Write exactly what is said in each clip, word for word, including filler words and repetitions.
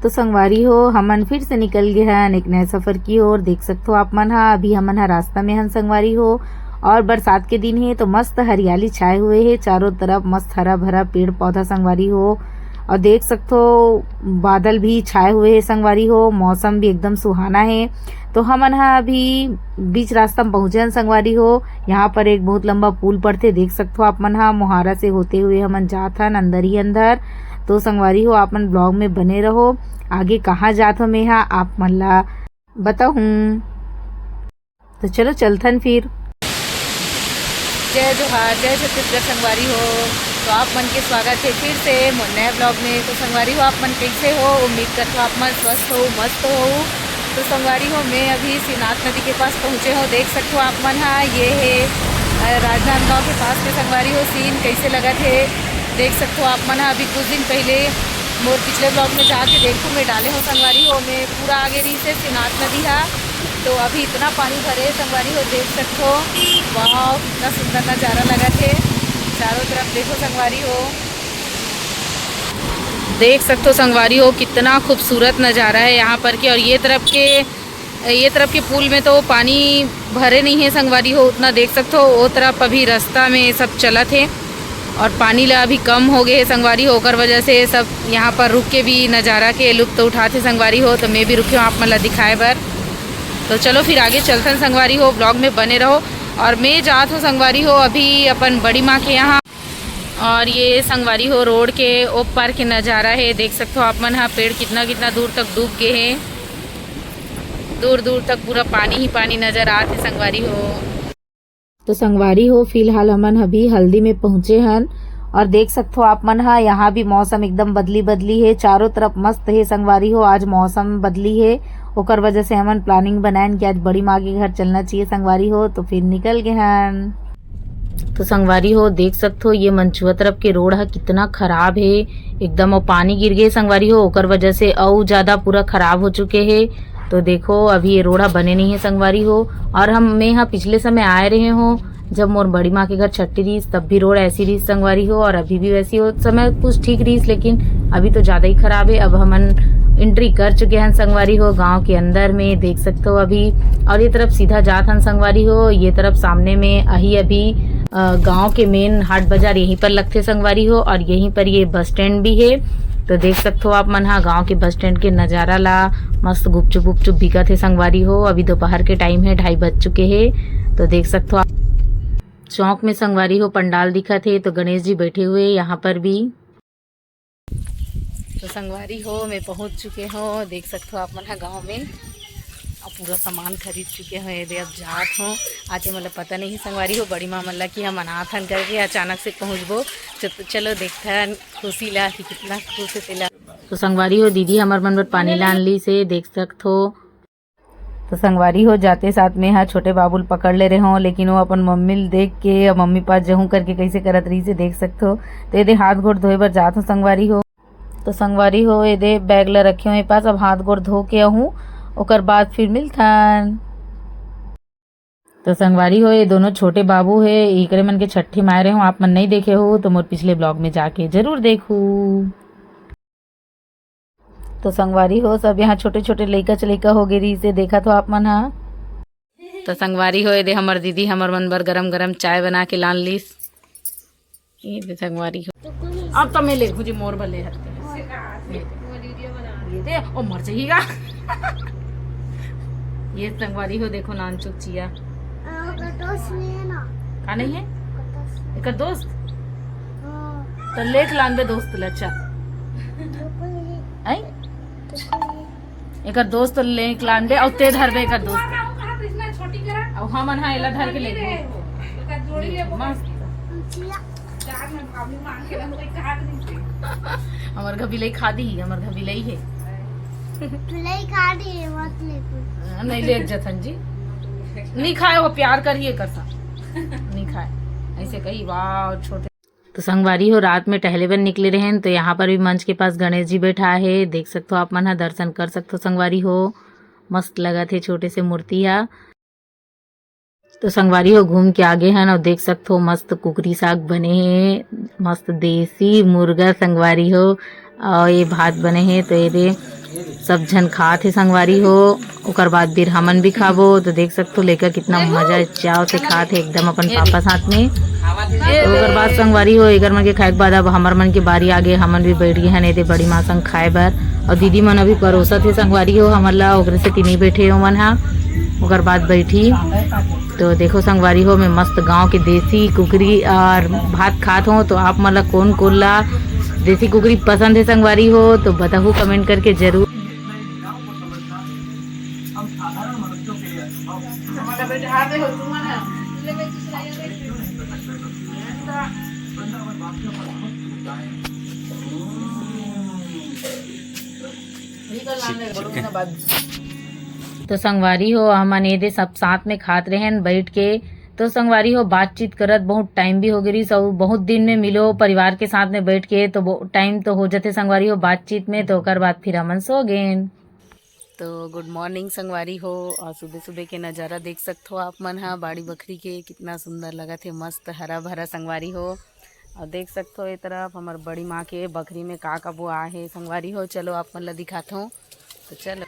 तो संगवारी हो, हमन फिर से निकल गे हन एक नए सफर की ओर। देख सकथो आप मन हा, अभी हमन हा रास्ता में हन संगवारी हो, और बरसात के दिन हे तो मस्त हरियाली छाए हुए हे चारों तरफ, मस्त हरा भरा पेड़ पौधा संगवारी हो। और देख सकथो, बादल भी छाए हुए हे संगवारी हो, मौसम भी एकदम सुहाना हे। तो हमन हा अभी बीच रास्ता में पहुंचे हन संगवारी हो। यहाँ पर एक बहुत लंबा पुल पड़थे, देख सकथो आप मन हा, मोहारा से होते हुए हमन जात हन अंदर ही अंदर। तो संगवारी हो, आप मन ब्लॉग में बने रहो, आगे कहाँ जात हो मैं हा आप मन ला बताहूँ। तो चलो चलथन फिर। जय जोहार, जय छत्तीसगढ़ संगवारी हो। तो आप मन के स्वागत हे फिर से मोर नए ब्लॉग में। तो संगवारी हो, आप मन कैसे हो? उम्मीद करथो आप मन स्वस्थ हो, मस्त हो। तो संगवारी हो, मैं अभी शिवनाथ नदी के पास पहुँचे हो, देख सकथो आप मन हा। ये हे, अ, राजनांदगांव के पास के संगवारी हो, सीन कैसे लगत हे देख सकथो आप मन हा। अभी कुछ दिन पहले मोर पिछले ब्लॉग में जाके देखो, मैं डाले हो संगवारी हो, मैं पूरा आगे रही से शिवनाथ नदी हा। तो अभी इतना पानी भरे हे संगवारी हो, देख सकथो। वाह, कितना सुंदर नजारा लगत हे चारों तरफ, देखो संगवारी हो। देख सकथो संगवारी हो, कितना खूबसूरत नजारा हे यहाँ पर के। और ये तरफ के, ये तरफ के पुल में तो पानी भरे नहीं हे संगवारी हो उतना, देख सकथो। वो तरफ अभी रास्ता में सब चलत हे और पानी ला अभी कम हो गए हे संगवारी हो, ओकर वजह से सब यहाँ पर रुक के भी नजारा के लुत्फ उठात हे संगवारी हो। तो मैं भी रुके हूँ आप मन ला दिखाए बर। तो चलो फिर आगे चलथन संगवारी हो, ब्लॉग में बने रहो। और मैं जात हूँ संगवारी हो अभी अपन बड़ी माँ के यहाँ। और ये संगवारी हो रोड के ओ पार के नजारा हे, देख सकथो आप मन हा, पेड़ कितना कितना दूर तक डूब गए हे, दूर दूर तक पूरा पानी ही पानी नजर आत हे संगवारी हो। तो संगवारी हो, फिलहाल हमन अभी हल्दी में पहुंचे हन और देख सकथो आप मन हा, यहाँ भी मौसम एकदम बदली बदली हे, चारों तरफ मस्त हे संगवारी हो। आज मौसम बदली हे, ओकर वजह से हमन प्लानिंग बनाएन कि आज बड़ी माँ के घर चलना चाहिए संगवारी हो, तो फिर निकल गए हन। तो संगवारी हो, देख सकथो ये मंचुआ तरफ के रोड ह कितना खराब हे, एकदम अउ पानी गिर गए संगवारी हो, ओकर वजह से अउ ज्यादा पूरा खराब हो चुके हे। तो देखो, अभी ये रोड ह बने नहीं है संगवारी हो। और हम मैं यहाँ पिछले समय आए रहे हो, जब मोर बड़ी माँ के घर छट्टी रहीस, तब भी रोड ऐसी रहीस संगवारी हो, और अभी भी वैसी हो। समय कुछ ठीक रहीस, लेकिन अभी तो ज्यादा ही खराब है। अब हमन एंट्री कर चुके हैं संगवारी हो गांव के अंदर में, देख सकते हो अभी। और ये तरफ सीधा जात हन संगवारी हो, ये तरफ सामने में अही अभी अ, गांव के मेन हाट बाजार यहीं पर लगथे संगवारी हो, और यहीं पर ये बस स्टैंड भी है। तो देख सकते हो आप मन हा गांव के बस स्टैंड के नजारा ला। मस्त गुपचुप उपचुप बिकत हे संगवारी हो। अभी दोपहर के टाइम है, ढाई बज चुके हैं। तो देख सकते हो आप चौक में संगवारी हो पंडाल दिखत हे, तो गणेश जी बैठे हुए हैं यहाँ पर भी। तो संगवारी हो, मैं पहुंच चुके हो, देख सकते हो आप मन हा गांव में। अब पूरा सामान खरीद चुके हो, ये दे अब जात हो। आज ये मतलब पता नहीं है संगवारी हो, बड़ी माँ मन ला कि हम अनाथ हन करके अचानक से पहुंचबो। च-, चलो देखथन खुशी ला कि कितना खुश है तेला। तो संगवारी हो, दीदी हमर मन बर पानी लान ली से, देख सकत हो। तो संगवारी हो, जाते साथ में हा छोटे बाबू ल पकड़ ले रहे हो, लेकिन वो अपन मम्मी ल देख के, अब मम्मी पास जहूं करके कैसे करत रही से देख सकत हो। तो ये दे हाथ गोड़ धोए बर जात हो संगवारी हो। तो संगवारी हो, ये दे बैग ला रखे हो ये पास, अब हाथ गोड़ धो के आहूं, ओकर बाद फिर मिलथन। तो संगवारी हो, ये दोनों छोटे बाबू है, एकरे मन के छट्ठी माय रहे हो, आप मन नहीं देखे हो तो मोर पिछले ब्लॉग में जाके जरूर देखू। तो संगवारी हो, सब यहाँ छोटे छोटे लइका चलइका हो गे रहिस हे, देखत हो आप मन हा। तो संगवारी हो, ये दे हमर दीदी हमर मन बर गरम गरम चाय बना के लान लीस। ये दे संगवारी हो। अब तो मैं ले घुजी मोर बले हर। ये दे, ओ मर जाएगा। ये संगवारी हो, देखो नानचुक चिया। ओकर दोस्त नहीं है ना? का नहीं है? ओकर दोस्त। एकर दोस्त? हाँ। तो लेके लानबे दोस्त ले, चल। बिल्कुल नहीं। आई? बिल्कुल नहीं। एकर दोस्त लेके लानबे, और ते धरबे एकर दोस्त। और हमन हा एला धर के लेबो। मस्त। चिया। हमर घर बिलई खा दी, हमर घर बिलई है। बिलई खा दी, मत ले तू। नहीं ले जतन जी, नहीं खाए, वो प्यार करिए कर सा, नहीं खाए, ऐसे कही। वाह, छोटे। तो संगवारी हो, रात में टहले बर निकले रहेन, तो यहाँ पर भी मंच के पास गणेश जी बैठा है, देख सकते हो आप मन हा, दर्शन कर सकते हो संगवारी हो। मस्त लगत हे छोटे से मूर्ति हा। तो संगवारी हो, घूम के आगे हन और देख सकथो मस्त कुकरी साग बने हे, मस्त देसी मुर्गा संगवारी हो। और ये भात बने हे, तो ये दे सब झन खात हे संगवारी हो। ओकर बाद फिर हमन भी खाबो। तो देख सकथो लइका कितना मजा चाव से खात हे एकदम अपन पापा साथ में। तो ओकर बाद संगवारी हो, एकर मन के खाए के बाद अब हमर मन के बारी आगे, हमन भी बैठ गे हन एदे बड़ी माँ संग खाए बर। और दीदी मन अभी परोसत हे संगवारी हो हमन ला, ओकरे सेती नहीं बैठे ओमन हा। ओकर बाद बैठी। तो देखो संगवारी हो, मैं मस्त गांव के देसी कुकरी और भात खात हूँ। तो आप मन ला कौन कौन ला देसी कुकरी पसंद है संगवारी हो, तो बताहू कमेंट करके जरूर। तो संगवारी हो, हमन एदे सब साथ में खात रहेन बैठ के। तो संगवारी हो, बातचीत करत बहुत टाइम भी हो गे रिहिस, अउ बहुत दिन में मिलो परिवार के साथ में बैठ के, तो टाइम तो हो जाथे संगवारी हो बातचीत में। तो ओकर बाद फिर हमन सो गेन। तो गुड मॉर्निंग संगवारी हो, और सुबह सुबह के नज़ारा देख सकथो आप मन हा बाड़ी बखरी के, कितना सुंदर लगत हे, मस्त हरा भरा संगवारी हो। और देख सकथो ये तरफ हमर बड़ी माँ के बखरी में का का बोआ हे संगवारी हो। चलो आप मन ला दिखाथो। तो चलो,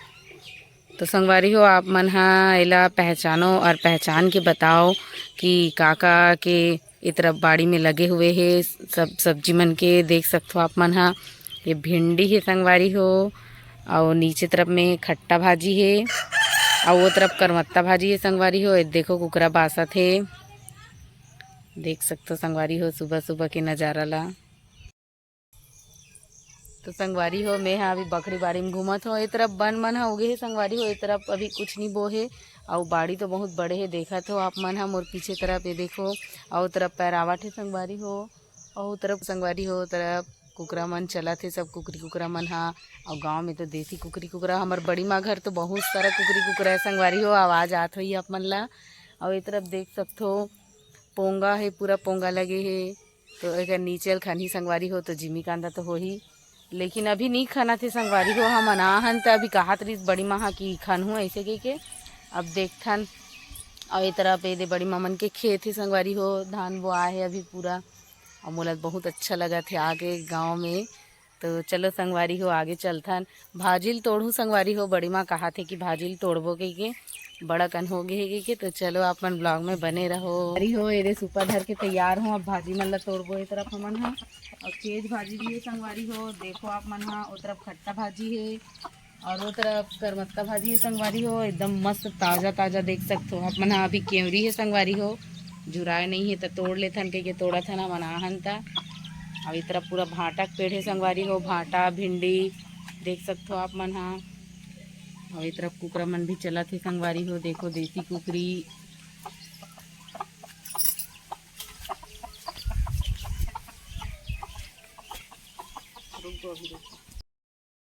तो संगवारी हो, आप मन हा एला पहचानो और पहचान के बताओ कि का का के ए तरफ बाड़ी में लगे हुए हे सब सब्जी मन के। देख सकथो आप मन हा, ये भिंडी हे संगवारी हो, और नीचे तरफ में खट्टा भाजी हे, और वो तरफ करमत्ता भाजी हे संगवारी हो। ये देखो कुकरा बासत हे, देख सकथो संगवारी हो सुबह सुबह के नज़ारा ला। तो संगवारी हो, मैं हा अभी बखरी बाड़ी में घूमत हो। ए तरफ बन मन हा उगे हे संगवारी हो, ए तरफ अभी कुछ नहीं बो हे। अउ बाड़ी तो बहुत बड़े हे, देखत हो आप मन हा मोर पीछे तरफ, ये देखो, अउ तरफ पैरावट हे संगवारी हो, अउ तरफ संगवारी हो, तरफ कुकरा मन चलत हे, सब कुकरी कुकरा मन हा। अउ गांव में तो देसी कुकरी कुकरा, हमर बड़ी माँ घर तो बहुत सारा कुकरी कुकरा हे संगवारी हो, आवाज आत होही आप मन ला। अउ ए तरफ देख सकथो, पोंगा हे, पूरा पोंगा लगे हे। तो एकर नीचे ल खनही संगवारी हो, तो जिमी कांदा तो होही, लेकिन अभी नहीं खनत हे संगवारी हो। हमन आहन त अभी कहत रहिस बड़ी माँ हा कि खनहूँ ऐसे कहिके, अब देखथन। अउ ए तरफ एदे बड़ी माँ मन के खेत हे संगवारी हो, धान बोआ हे अभी पूरा, अउ मोला बहुत अच्छा लगत हे आके गाँव में। तो चलो संगवारी हो, आगे चलथन। भाजी ल तोड़हूँ संगवारी हो, बड़ी माँ कहाथे कि भाजी ल तोड़बो कहिके, बड़ा कन हो गे हे कहिके। तो चलो आप मन ब्लॉग में बने रहो। अरे हो, एदे सुपा धर के तैयार हो, अब भाजी मन ला तोड़बो ए तरफ हमन हा। और चेज भाजी भी हे संगवारी हो, देखो आप मन हा, ओ तरफ खट्टा भाजी हे और ओ तरफ करमत्ता भाजी हे संगवारी हो, एकदम मस्त ताजा ताजा देख सकथो आप मन हा। अभी केवरी हे संगवारी हो, जुराए नहीं हे त तोड़ लेथन कहिके तोड़त हन हमन आहन त। अउ ए तरफ पूरा भांटा के पेड़ हे संगवारी हो, भांटा, भिंडी देख सकथो आप मन हा। अउ ए तरफ कुकरा मन भी चलत हे संगवारी हो, देखो देसी कुकरी।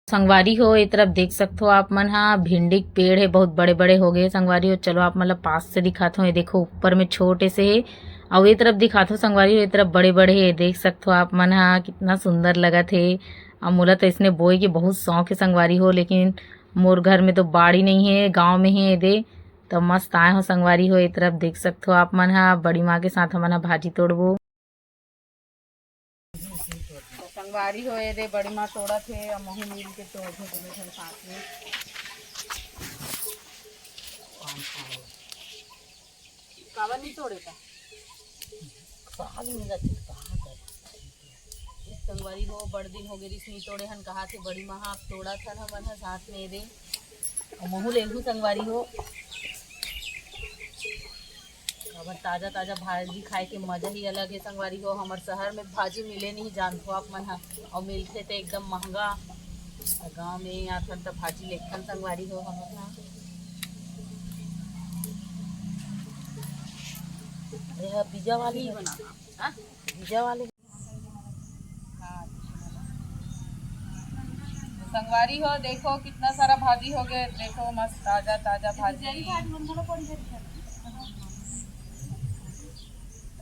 संगवारी हो, ए तरफ देख सकथो आप मन हा, भिंडी के पेड़ हे, बहुत बड़े-बड़े हो गए संगवारी हो। चलो आप मन ला पास से दिखाथो, ये देखो ऊपर में छोटे से हे, अउ ए तरफ दिखाथो संगवारी हो, ए तरफ बड़े-बड़े हे। देख सकथो आप मन हा, कितना सुंदर लगत हे। अउ मोला तो इसने बोए के बहुत शौक हे संगवारी हो, लेकिन मोर घर में तो बाड़ी नहीं हे, गांव में हे एदे, तो मस्त आए हो संगवारी हो। ए तरफ देख सकथो आप मन हा, बड़ी माँ के साथ हमन हा भाजी तोड़बो। तो संगवारी हो, एदे बड़ी माँ तोड़त हे, अउ महू मिल के तोड़बो दोनों झन साथ में। काबर नहीं तोड़े का? साग में जाके कहाँ कर? संगवारी हो, बड़ दिन हो गए रिस नहीं तोड़े हन, कहाथे बड़ी माँ हा, अब तोड़त हन हमन हा साथ में एदे। अउ महू लेहू संगवारी हो। अब ताजा ताजा भाजी खाए के मजा ही अलग हे संगवारी हो। हमर शहर में भाजी मिले नहीं जानथो आप मन हा, अउ मिलथे ते एकदम महंगा। अउ गाँव में आथन त भाजी लेथन संगवारी हो हमन हा। ये बीजा वाली है। हाँ? बीजा वाली। संगवारी हो, देखो कितना सारा भाजी हो गए। देखो मस्त ताजा ताजा भाजी।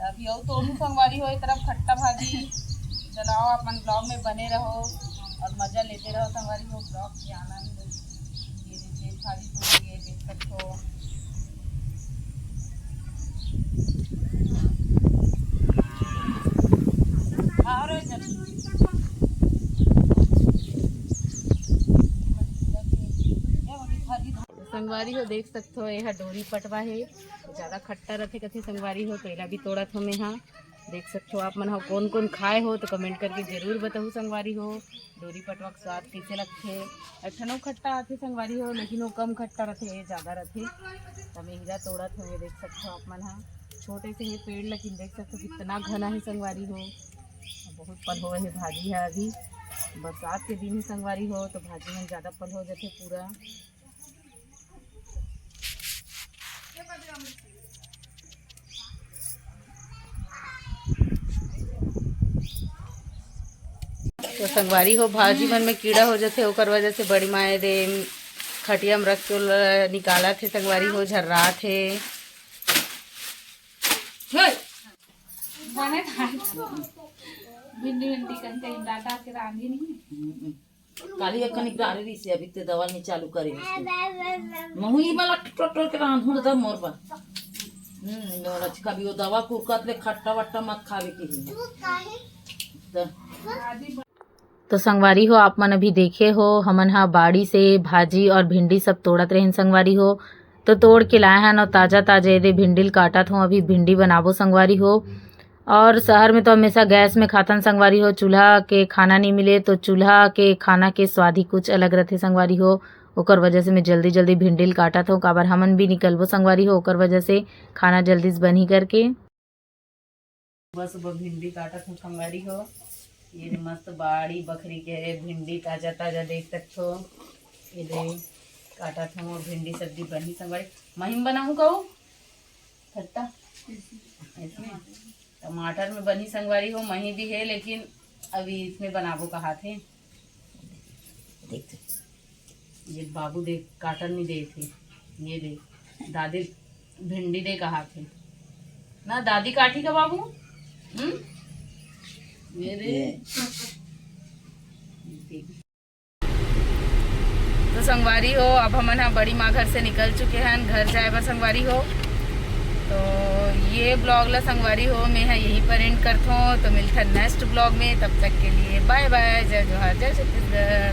अभी अउ तोड़ू संगवारी हो, ए तरफ खट्टा भाजी। चलाओ, अपन ब्लॉग में बने रहो और मजा लेते रहो संगवारी हो, ब्लॉग के आनंद। ये देखिए, भाजी तोड़ के देख सकते हो। और संगवारी हो, देख सकथो, ये ह डोरी पटवा हे, ज्यादा खट्टा रथे कथे संगवारी हो, तो एला भी तोड़त हो मेहा। देख सकथो आप मन ह, कोन कोन खाए हो तो कमेंट करके जरूर बताहू संगवारी हो, डोरी पटवा के स्वाद कैसे लगथे। एक ठन अउ खट्टा आथे संगवारी हो, लेकिन वो कम खट्टा रथे, ये ज्यादा रथे। त मैं हीरा तोड़त हो, ये देख सकथो आप मन ह, छोटे से ये पेड़, लेकिन देख सकथो कितना घना हे संगवारी हो। बहुत पलहो हे भाजी ह, अभी बरसात के दिन हे संगवारी हो, तो भाजी मन ज्यादा पलहो जथे पूरा। तो संगवारी हो, भाजी मन में कीड़ा हो जाथे, ओकर वजह से बड़ी माँ एदे खटिया में रख के ओला निकालत हे संगवारी हो, झर्रात हे। हे! बने खाए। भिंडी, भिंडी कहीं, कहीं दादा के रांधी नहीं। काली एक कनिक डारे रहिस हे, अभी ते दवा नहीं चालू करे हे। महू ई वाला टोट टोट के रांधहूं त मोर बर। हम्म, नोरा कभी वो दवा कुरकत ले खट्टा वट्टा मत खावे के ही। त तो संगवारी हो, आप मन अभी देखे हो, हमन ह बाड़ी से भाजी और भिंडी सब तोड़त रहेन संगवारी हो। तो तोड़ के लाए हन और ताजा ताजा एदे भिंडी ल काटत हो, अभी भिंडी बनाबो संगवारी हो। और शहर में तो हमेशा गैस में खाथन संगवारी हो, चूल्हा के खाना नहीं मिले तो चूल्हा के खाना के स्वाद ही कुछ अलग रथे संगवारी हो। ओकर वजह से मैं जल्दी जल्दी भिंडी ल काटत हो, काबर हमन भी निकलबो संगवारी हो, ओकर वजह से खाना जल्दी से बनही करके। सुबह सुबह भिंडी काटत हो संगवारी हो, ये दे मस्त बाड़ी बखरी के हरे भिंडी ताजा ताजा देख सकथो। ये दे काटत हो, भिंडी सब्जी बनही संगवारी। महीम बनाऊं कहू खट्टा इसमें टमाटर में बनी संगवारी हो, मही भी है, लेकिन अभी इसमें बनाबो कहात हे। देख। ये बाबू देख काटन नहीं देत हे। ये देख दादी भिंडी दे कहात हे ना, दादी काटी का बाबू? हम्म। ये दे। ये। देख। तो संगवारी हो, अब हमन ह बड़ी माँ घर से निकल चुके हन घर जाए बर संगवारी हो। तो ये ब्लॉग ला संगवारी हो, मैं ह यहीं पर एंड करथों। तो मिलथन नेक्स्ट ब्लॉग में, तब तक के लिए बाय बाय, जय जोहार, जय छत्तीसगढ़।